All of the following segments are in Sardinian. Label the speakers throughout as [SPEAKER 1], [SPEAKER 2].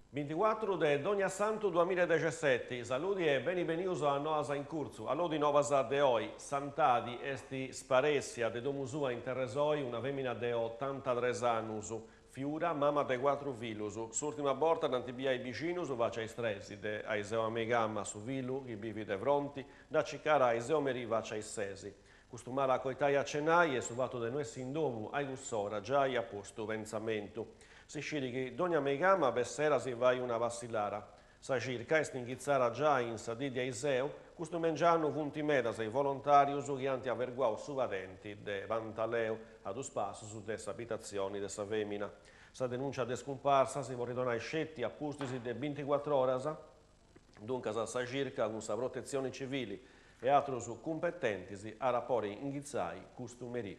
[SPEAKER 1] Binticuatru de Dogniassantu duamiladexeseti, Saludi e beni benius a Noas in Curtzu. Allodi novas de oi, Santadi est sparèssia de domu sua in Terresoi una fèmina de otantatres annus, Fiura, mama de cuatru fillus. S'ùrtima borta dd'ant bia is bixinus faci a is tres de aiseu a meigama, su fillu, chi bivit de fronti, dd'at circara aiseu merì faci a is ses. Custumàt a acoitai a cenai e su fatu de no essi in domu a cuss'ora giai iat postu pentzamentu. Si scit chi dogna meigama bessera si fait una passillara. Sa circa est inghitzara giai in sa dì de aiseu, custu mengianu funt medas is volontàrius chi ant averguau su padenti de Pantaleu, a dus passus de s'abitatzioni de sa fèmina. Sa denùncia de scumparsa si podit donai sceti a pustis de binticuatr'oras, duncas sa circa cun sa protetzioni civili e atrus cumpetentis at a podi inghitzai custu merì.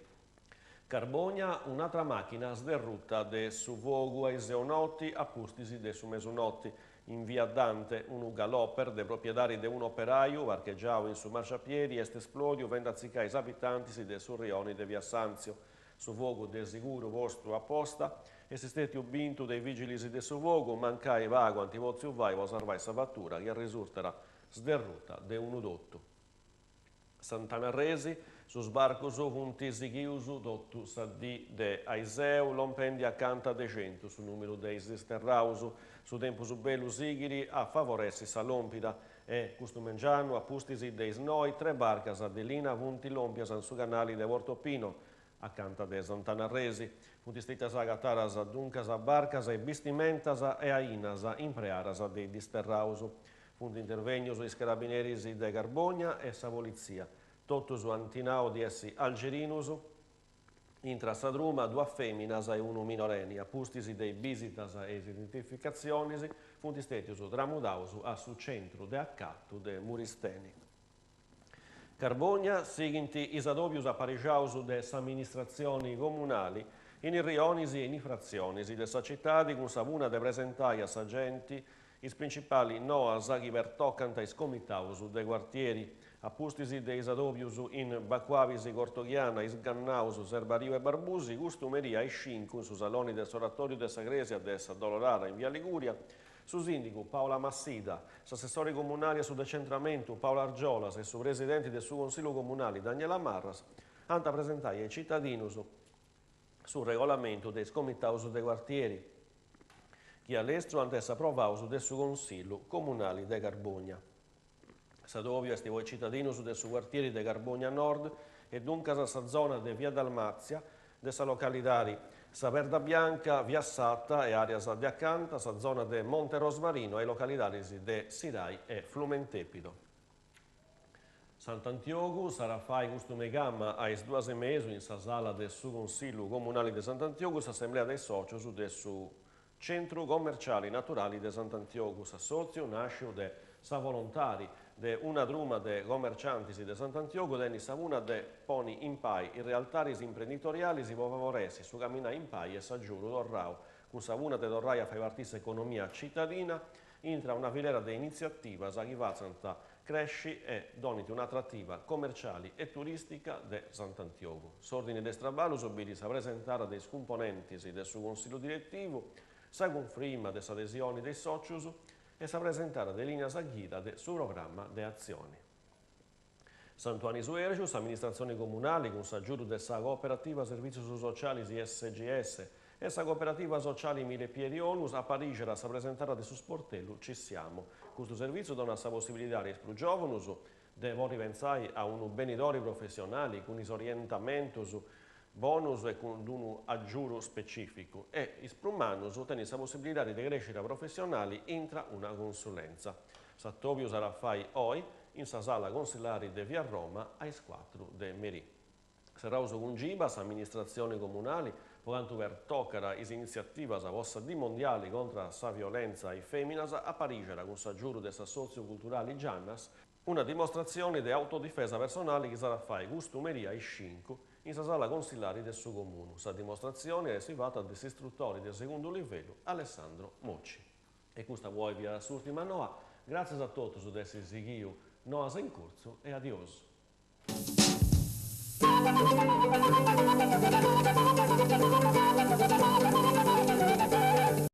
[SPEAKER 1] Carbònia, un'atra màchina sderruta de su fogu aiseu noti a pustis de su mesunoti. In via Dante, unu galoper de propiedadi de un'operaju parchegiau in su marciapiedi est esplòdiu fendi atzicai is abitantis de su rioni de via Sanzio. Su fogu de siguru postu a posta est stètiu bintu de is vigilis de su fogu, mancai pagu ant pòtziu fai po sarvai sa vatura chi arresurtat sderruta de unu totu. Sant'Anna Arresi, Sos sbarcos funt sighius totu sa dì de aiseu, lompendi acanta de centu su nùmeru de is disterraus. Su tempus bellu sighit a favoressi sa lòmpida e, custu mengianu, a pustis de is noi, tres barcas de lina funt lòmpias in su canali de Portopino, acanta de Sant'Anna Arresi. Funt stetias agatadas duncas barcas e bistimentas e ainas impreadas de is disterraus. Funt intervènnius is carabineris de Carbònia e sa politzia. Totus ant nau di essi algerinus, intra sa truma duas fèminas e unu minoreni. A pustis de is bisitas e is identificatzionis funt stètius tramudaus a su centru de acatu de Muristeni. Carbònia, sighint is adòbius aparixaus de s'amministratzioni comunali in is rionis e in is fratzionis de sa citadi cun sa punna de presentai a sa genti is principali noas chi pertocant is comitaus de cuartieri. A pustis de is adòbius in Bacuabis, Cortoghiana, Is Gannaus, Serbariu e Barbusi, custu merì a is cincu in su saloni de s'oratòriu de sa crèsia de s'Addolorada in via Liguria, Su sìndigu Paola Massidda, s'assessori comunali a su decentramentu Paola Argiolas e su presidenti de su Consillu comunali Daniela Marras ant a presentai a is citadinus su regolamentu de is comitaus de cuartieri chi a lestru ant essi aprovaus de su Consillu comunali de Carbònia. S'adòbiu est po is citadinus de su cuartieri de Carbònia Nord e duncas sa zona de via Dalmazia, de sa localidadi Sa Perda Bianca, via Satta e àreas de acanta, sa zona de Monte Rosmarino e localidadis de Sirai e Flumentepido. Sant'Antiogu, s'at a fai custu meigama a is duas e mesu in sa sala de su Consillu Comunali de Sant'Antiogu s'assemblea de is sòcios de su Centru Commerciali Naturali de Sant'Antiogu, s'assòtziu nàsciu de sa volontadi de una truma de commerciantis de Sant'Antiogu tenit sa punna de poni impai is realtadis imprenditorialis po favoressi su caminai impai e s'agiudu torrau cun sa punna de torrai a fai partì s'economia citadina intra una filera de initziativas chi fatzant cresci e donint un'atrativa commerciali e turìstica de Sant'Antiogu. S'òrdini de is traballus bidit sa presentada de is cumponentis de su Consillu Diretivu, sa cunfrima de s'adesioni de is sòcius e sa presentada de lìnias ghida de su programma de atzioni. Sant'Uani Suergiu, s'amministratzioni comunali cun s'agiudu de sa Cooperativa Servìtzius Socialis SGS e sa Cooperativa Sociali Millepiedi Onlus aparixat sa presentada de su sportellu Ci Siamo. Custu servìtziu donat sa possibilidadi a is prus giòvunus de podi pentzai a unu benidori professionali cun is orientamentus bonus e cun unu agiudu specificu e is prus mannus tenint sa possibilidadi de crèscida professionali intra una consulentza. S'atòbiu s'at a fai oi in sa sala consillari de via Roma a is cuatru de merì. Serraus cun Giba, s'amministratzioni comunali, po cantu pertocat is initziativas po sa Dì Mondiali contra sa violentza a is fèminas, aparixat cun s'agiudu de s'assòtziu culturali Giannas, una dimostratzioni de autodifesa personali chi s'at a fai custu merì a is cincu in sa sala consillari de su Comunu. Sa dimostratzioni at essi fata de s'istrutori de segundu livellu Alessandro Mocci. E custa po oi fiat s'ùrtima noa. Gràtzias a totus de essi sighiu Noas in Curtzu e adiosu.